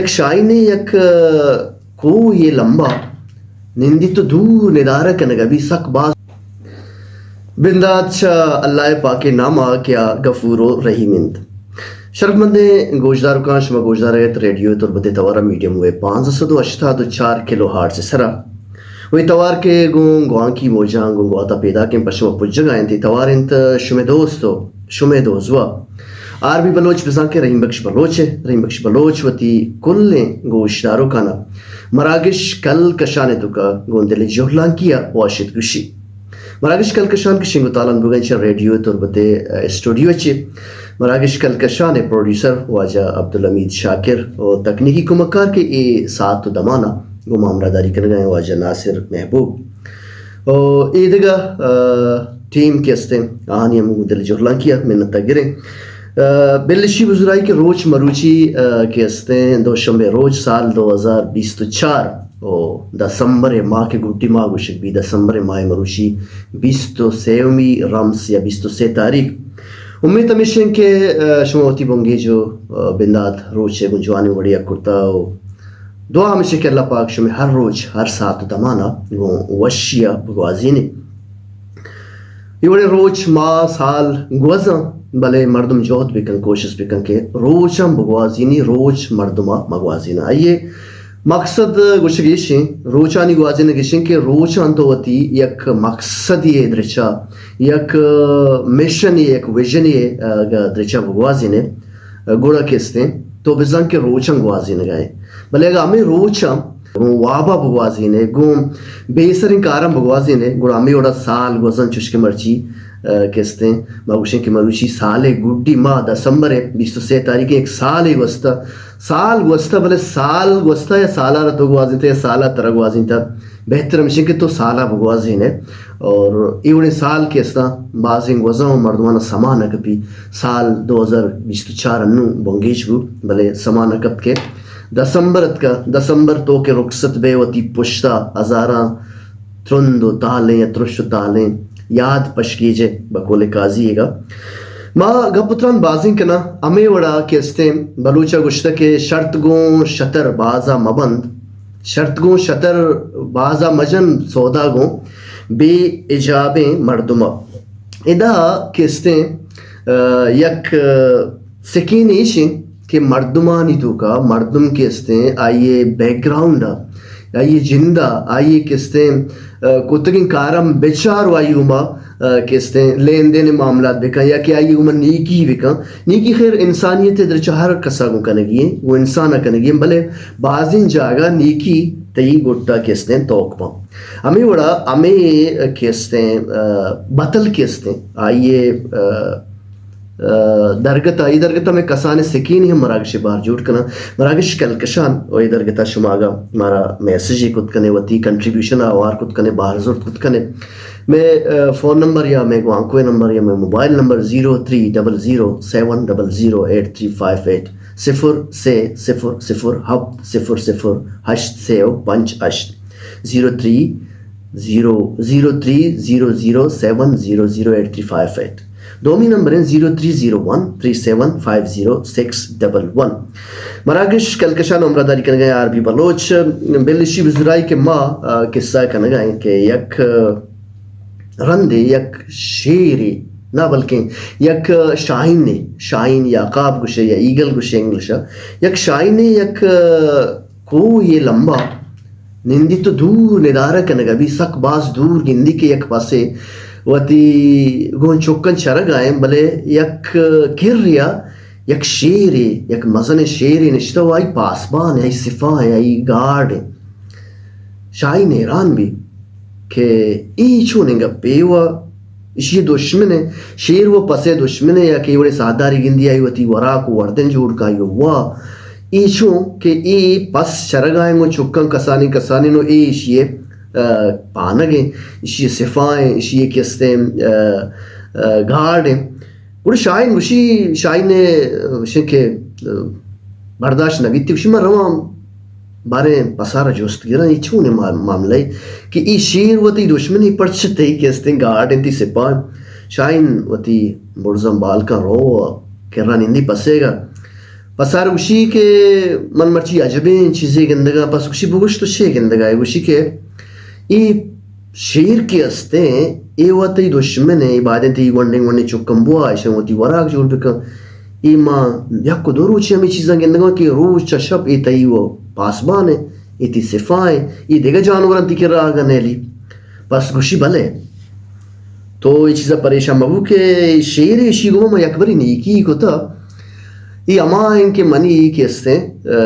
یک شاہینے یک کوہ یہ لمبا، نندی تو دور ندارہ کنگا بی سک باز۔ بندات چہ اللہ پاک ناما کہ آ غفور و رحیم انت۔ شرفمندیں گوشداروکاں، شما گوشدارگ ات ریڈیو تربت توارا میڈیم ویو پانزدہ سد و ہشتاد و چار کلو ہارٹز سرا۔ وہی توار کہ گوں گوانکی موجاں گوں گواتا پیداکیں پہ شما پجگا انت، توار انت شمے دوست و شمے دوزوا آر بی بلوچ، بزاں کہ رحیم بخش بلوچ ء۔ رحیم بخش بلوچ وتی کلیں گوشداروکانا مراگش کل کشان ء توکا گوں دل جہلانکی ء واشت گوشی۔ مراگش کل کشان کہ شنگ و تالان بوگن چہ ریڈیو تربت ء اسٹوڈیو چے۔ مراگش کل کشان ء پروڈیوسر واجہ عبدالحمید شاکر و تکنیکی کمکار کہ اے ساعت و دمانا گوں ما ہمراہداری کنگا ہیں واجہ ناصر محبوب۔ و ایدگہ، آ، ٹیم کہ استیں، آہانی ہم گوں دل جہلانکی ء منت ء گریں۔ آ، بل اشی بزرائی کہ روچ مروچی، آ، کہ استیں دوشنبے روچ سال دو ہزار بیست و چار و دسمبر ماہ کہ گڈی ماہ گوشگ بی، دسمبر ماہ مروچی بیست و سیومی رمس یا بیست و سے تاریخ۔ امید ہمیش انت کہ، آ، شما وتی بنگیج و، آ، بندات روچ ء گوں جوانیں وڑے ء کرتا و دعا ہمیش کہ اللہ پاک شمے ہر روچ، ہر ساعت دمانا گوں وشی ء بگوازینے۔ اے وڑیں روچ، ماہ، سال گوزاں، بلے مردم جہد بکن، کوشش بکن کہ روچاں بگوازینی، روچ مردما مگوازینا۔ آئیے مقصد گوشگ ایشیں، روچانی گوازینگ ایشیں کہ روچاں تو وتی یک مقصدی درچا، یک مشنی، یک ویژنی درچا بگوازینے۔ گڑا کہ استیں تو بزان کہ روچاں گوازینگا ئے۔ بلے اگاں ہمے روچاں گوں وابا بگوازینے، گوں بے سریں کاراں بگوازینے، گڑا ہمے وڑا سال گوزن چوش کہ مرچی، آ، کہ استیں ما گوشیں کہ مروچی سالے گڈی ماہ دسمبر ء بیست و سے تاریخ ء یک سالے گوستہ، سال گوستہ، بلے سال گوستہ یا سالا را تو گوازینتہ یا سالا ترا گوازینتہ۔ بہتر ہمیش انت کہ تو سالا بگوازینے۔ اور اے وڑیں سال کہ استاں بازیں گوزاں و مردمانا سما نہ کپی۔ سال دو ہزار بیست و چار انوں بنگیج بو، بلے سما نہ کپت کہ دسمبر اتکا، دسمبر تو کہ رخصت بے وتی پشتا ہزاراں ترند و تالیں یا ترش و تالیں یاد پشکیجے بقول قاضی گا۔ ما گپ و تران بازیں کناں، ہمے وڑا کہ استیں بلوچا گوشتہ کہ شرط گوں شتر بازا مبند، شرط گوں شتر بازا مجن، سودا گوں بے اجابیں مردما۔ ادا کہ استیں، آ، یک، آ، سکین ایشیں کہ مردمانی توکا مردم کہ استیں آئیے بیک گراؤنڈا، آئیے جندا، آئیے کہ استیں، آ، کتگیں کارم بچار و آئی گوما، آ، کہ استیں لین دین معاملات بکن یا کہ آئی گوما نیکی بکن۔ نیکی خیر انسانیت درچا ہر کسا گوں کنگی ہیں، وہ انسانا کنگی ہیں، بلے بازیں جاگہ نیکی تئی گٹا کہ استیں توک پاں۔ ہمے وڑا ہمے کہ استیں، آ، بتل کہ استیں، آئیے، آ، آ، درگت ء، اے درگت ء مئے کسانیں سکینے ہم مراگش ء بہر جوڑ کناں۔ مراگش کلکشان و اے درگت ء شما اگاں مارا میسج ء کت کنے، وتی کنٹریبیوشن ء ہوار کت کنے، بہر زرت کت کنے۔ مئے، آ، فون نمبر یا مئے گوانکو ء نمبر یا مئے mobile number zero three double zero seven double zero eight three five eight, صفر سے صفر صفر ہفت صفر صفر ہشت سے و پنچ ہشت، zero three zero, zero three zero zero seven zero zero eight three five eight. دومی نمبر ہیں zero three zero one three seven five zero six double one. مراگش کلکشان ہمراہ داری کنگا ہیں آر بی بلوچ۔ بل اشی بزرائی کہ ما، آ، قصہ کنگا ہیں کہ یک، آ، رندے یک شیرے، نہ بلکیں یک شاہینے، شاہین یا عقاب گوشے یا ایگل گوشے انگلش ء، یک شاہینے یک، آ، کوہ یہ لمبا نندی تو دور ندارہ کنگا بی، سک باز دور گندی کہ یک پسے وتی گوں چکن چرگا ہیں، بلے یک کریا یک شیرے، یک مزن شیرے نشتہ و آئی پاسبان ہے، آئی سپاہ ہے، آئی گارڈ ہے۔ شاہین حیران بی کہ ای چونیں گپے و اشی دشمن ہے، شیر و پسے دشمن ہے یا کہ وڑے ساہداری گندی آئی وتی وراک و وردن جوڑ کائی و وا ای چون کہ ای پس چرگائیں و چکاں کسانی کسانی نو ای اشی، آ، پانگیں، اشی سپاہیں، اشی کہ استیں، آ، آ، گارڈیں۔ گڑا شاہین گوشی، شاہین ء گوشی کہ، آ، برداشت نہ بیتی، گوشی من رواں باریں پسارا جست گراں، ای چونیں ما-، معاملہ ء کہ ای شیر وتی دشمنی پرچہ تئی کہ استیں گارڈ انتی سپاہ۔ شاہین وتی برزاں بالکاں رو کرا نندی پسیگا۔ پسار گوشی کہ من مرچی عجبیں چیزے گندگاں۔ پس گوشی بگوش تو چے گندگا ئے؟ گوشی کہ اے شیر کہ استیں، اے وت تئی دشمن ایں، اے بایدیں تئی گونڈیں گونڈیں چکاں بوا، ایشاں وتی وراک جوڑ بکن۔ اے ما یک و دو روچے ہمے چیزاں گندگاں کہ روچ چہ شپ اے تئی و پاسبان ایں، اے تئی سپاہ ایں، اے دگہ جانوراں تئی کرا آگا نیلی۔ پس گوشی بلے۔ تو اے چیزا پریشان مبو کہ اے شیر، ایشی گوما ما یک بری نیکی کتا۔ اے ہما ایں کہ منی کہ استیں، آ،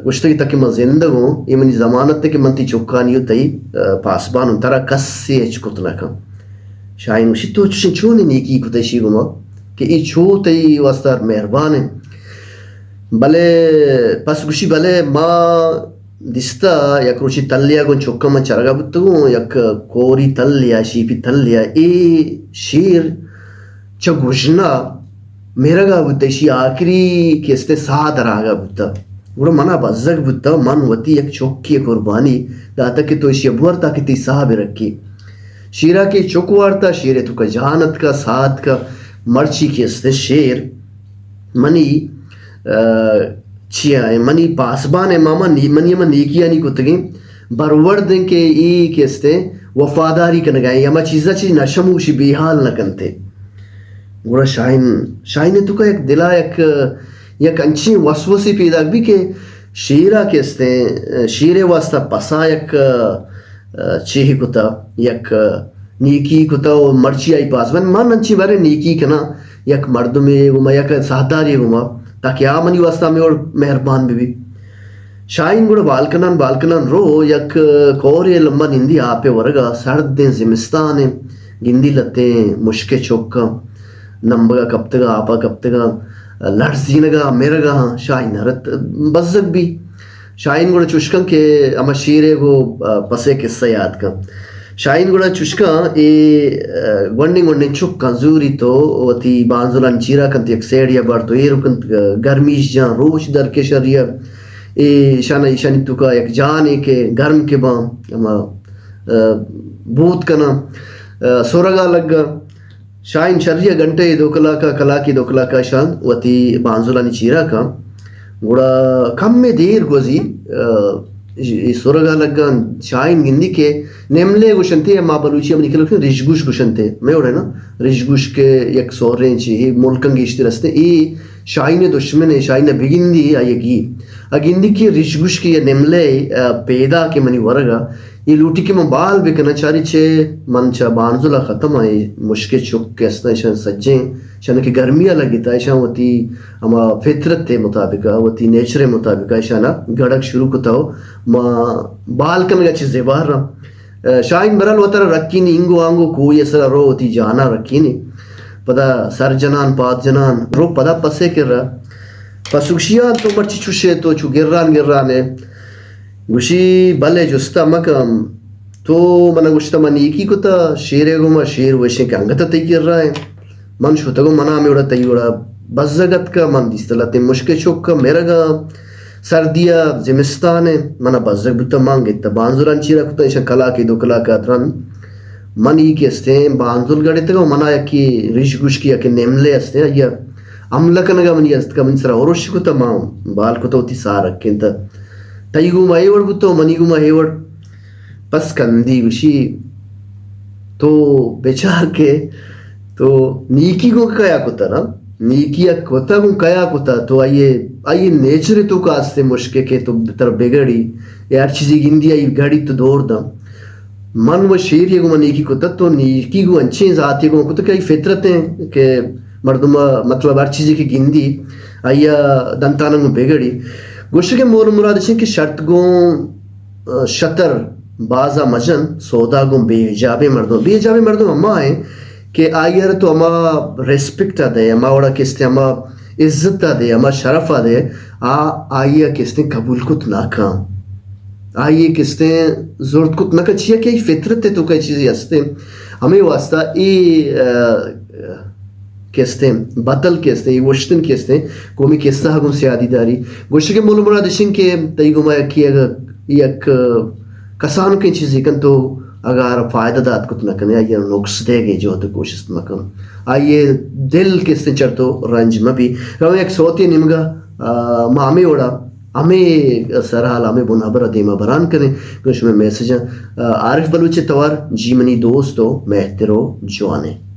گوشتگی تک کہ من زندگ اوں، اے منی ضمانت ایں کہ من تئی چکانی و تئی، آ، پاسبان اوں، ترا کسے ہچ کت نہ کن۔ شاہین گوشی تو چوشیں چونیں نیکی کتا ایشی گوما کہ اے چو تئی واسطہ مہربان ایں؟ بلے پس گوشی بلے ما دیستہ یک روچے تلے ءَ گوں چکاں من چرگا بوتگوں، یک کوری تلے ءَ، شیپی تلے ءَ، اے شیر چہ گژنا مرگا بوتہ، ایشی آخری کہ استیں ساہ دراگا بوتہ۔ گڑا منا بزگ بوتہ، من وتی یک چکے قربانی داتہ کہ تو ایشی ءَ بور تاکہ تئی ساہ برکی۔ شیرا کہ چک وارتہ، شیرے توکا جان اتکہ، ساہ اتکہ، مرچی کہ استیں شیر منی، آ، چیا ایں، منی پاسبان ایں، ماما نی-، منی ہما نیکیانی کتگیں برورد ایں کہ اے کہ استیں وفاداری کنگا ایں، ہما چیزا چی نشموشی بے حال نہ کنتے۔ گڑا شاہین، شاہین توکا یک دلا یک، یک انچیں وسوسے پیداک بی کہ شیرا کہ استیں، شیرے واسطہ پسا یک، آ، چیہ کتا، یک نیکی کتا و مرچی آئی پاسبان، من انچی بارے نیکی کناں یک مردمے گوما، یک ساہدارے گوما، تاکہ آ منی واسطہ ہمے وڑ مہربان بہ بی۔ شاہین گڑا بالکنان، بالکنان رو یک کورے لمبا نندی آپے ورگا، سردیں زمستان ایں، گندی لتیں مشکے چکاں نمبگا کپتگا، آپا کپتگا، لڑزینگا، مرگا، شاہین حیرت بزگ بی۔ شاہین گڑا چوشکاں کہ ہما شیرے گو، آ، پسے قصہ یاد کن۔ شاہین گڑا چوشکاں اے، آ، گونڈیں گونڈیں چکاں زوری تو وتی بانزلانی چیرا کنت، یک سیڑیا بارت و ایر کنت، آ، گرمیش جان، روچ درکش اریا، اے شانا ایشانی توکا یک جانے کہ گرم کہ باں، ہما، آ، بوت کناں، آ، سرگا لگا۔ شاہین شری ءَ گھنٹہ ءَ دو کلاک ءَ، کلاکے دو کلاک ءَ شان وتی بانزلانی چیرا کن۔ گڑا کمے دیر گوزی، آ، اے سرگ ءَ لگان شاہین گندی کہ نملے گوشنتے، ما بلوچی ءَ منی کلک ریشگوش گوشنتے، مئے وڑے نا، ریشگوش کہ یک سوریں چی، اے ملکاں گیشتر استیں، اے شاہین ءِ دشمن ایں، شاہین ءَ بگندی آئی ءَ گی۔ آ گندی کہ ریشگوش کہ یا نملے، آ، پیدا کہ منی ورگا، اے لوٹی کہ من بال بکناں، چاری چہ من چہ بانزل ءَ ختم آں، اے مشکے چک کہ استاں، ایشاں سجیں، ایشاں کہ گرمی ءَ لگتا، ایشاں وتی ہما فطرت ءِ مطابق ءَ، وتی نیچر ءِ مطابق ءَ ایشاں گڑگ شروع کتا و ما بال کنگ ءَ چہ زباراں۔ شاہین برال وترا رکینی، انگو آنگو کوہی ءِ سرا رو وتی جانا رکینی۔ پدا سر جنان، پاد جنان، رو پدا پسے کرا۔ پس گوشی آں تو مرچی چوشے، تو چو گران گران ئے۔ گوشی، بلے جستا مکن، تو منا گوشتا من نیکی کتا، شیرے گوما، شیر وشیں کہ انگت تئی کرا ایں۔ من شتگوں، منا ہمے وڑا تئی وڑا بزگ اتکا، من دیستہ لتیں مشکے چکا مرگا، سردیا، زمستان ایں، منا بزگ بوتا، من گتا بانزلان چیرا کتا، ایشاں کلاکے دو کلاکا درن من ای کہ استیں بانزل گڑتگا، منا یکی ریش گوشکی یکی نملے استیں، آئیا حملہ کنگا منی است کہ منی سرا ہروش کتا، ما بال کتا وتی سار رکینتا۔ تئی گوما اے وڑ بوتا و منی گوما اے وڑ۔ پس کندی گوشی، تو بچار کہ تو نیکی گوں کیا کتا نا؟ نیکی ءَ کتا گوں کیا کتا؟ تو آئیے، آئیے نیچر تو کا استے مشکے کہ تو تر بگڑی، یا ہر چیزی گندی آئی گڑی تو دور داں۔ من و شیری گوں من نیکی کتہ، تو نیکی گوں انچیں ذاتے گوں کتہ کہ آئی فطرت ایں کہ مردم، مطلب، ہر چیزے کہ گندی، آئی ءَ دنتاناں گوں بگڑی۔ گوشگ ءِ مول مراد اش ایں کہ شرط گوں، آ، شتر بازا مجن، سودا گوں بے حجابیں مردم۔ بے حجابیں مردم ہما ایں کہ آئی ءَ را تو ہما ریسپیکٹ ءَ دئے، ہما وڑا کہ استیں ہما عزت ءَ دئے، ہما شرف ءَ دئے، آ آئی ءَ کہ استیں قبول کت نہ کن۔ آئی ءَ کہ استیں زرت کت نہ کن، چیا کہ آئی فطرت ءِ توکا اے چیزے ہستیں۔ ہمے واسطہ اے، آ، کہ استیں، بتل کہ استیں، اے گوشتن کہ استیں، قومی قصہ گوں سیادی داری۔ گوشگ ءِ مول مراد اش ایں کہ تئی گوما یکے اگہ یک کسانکیں چیزے کن تو اگہ آرا فائدہ دات کت نہ کنے، آئی ءَ نقص دئیگ ءِ جہد ءُ کوشست مکن۔ آئی ءِ دل کہ استیں چر تو رنج مبی۔ رو یک سوتے نیمگا آ، ما ہمے وڑا ہمے سرحال، ہمے بنہبر ءَ دیما بران کنیں کہ شمئے میسجاں، آ، عارف بلوچ ءِ توار، جی منی دوست و مہتر و جوانیں۔